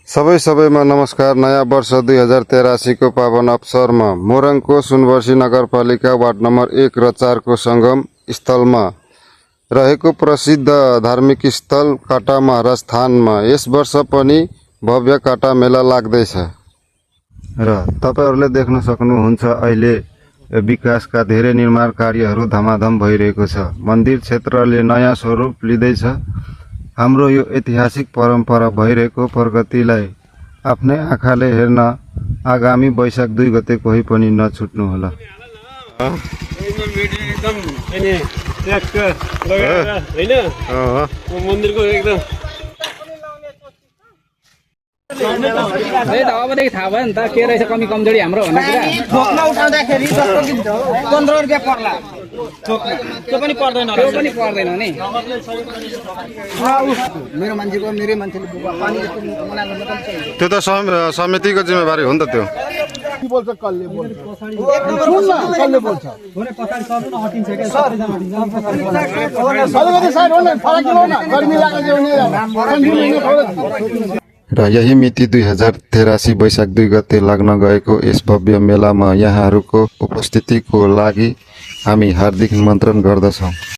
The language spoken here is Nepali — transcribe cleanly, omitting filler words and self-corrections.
सबैमा नमस्कार। नयाँ वर्ष 2083 को पावन अवसरमा मोरङको सुनवर्सी नगरपालिका वार्ड नम्बर 1 र 4 को संगम स्थलमा रहेको प्रसिद्ध धार्मिक स्थल काटा महाराज थानमा यस वर्ष पनि भव्य काटा मेला लाग्दैछ र तपाईहरुले देख्न सक्नुहुन्छ अहिले विकासका धेरै निर्माण कार्यहरू धमाधम भइरहेको छ। मन्दिर क्षेत्रले नयाँ स्वरूप लिँदैछ। हाम्रो यो ऐतिहासिक परम्परा भइरहेको प्रगतिलाई आफ्नै आँखाले हेर्न आगामी वैशाख 2 गते कोही पनि नछुट्नु होला। मन्दिरको एकदम अबदेखि थाहा भयो नि त के रहेछ कमी कमजोरी हाम्रो भन्ने कुरा। ठोक्न उठाउँदाखेरि जस्तो कि 15 रुपैयाँ पर्ला त्यो पनि पर्दैन नि। मेरो मान्छेको मेरै मान्छेले पानी मना गर्न पनि चाहियो। त्यो त समितिको जिम्मेवारी हो नि त। त्यो के बोल्छ कसले बोल्छ सुन न कसले बोल्छ भने पछाडी सर्नु न हटिन्छ के सबैजना हटिन्छ अलिकति साइड हो न फरक हो न गर्मी लागेको नि र यही मिति 2083 वैशाख 2 गते लाग्न गएको यस भव्य मेलामा यहाँहरूको उपस्थितिको लागि हामी हार्दिक निमन्त्रण गर्दछौं।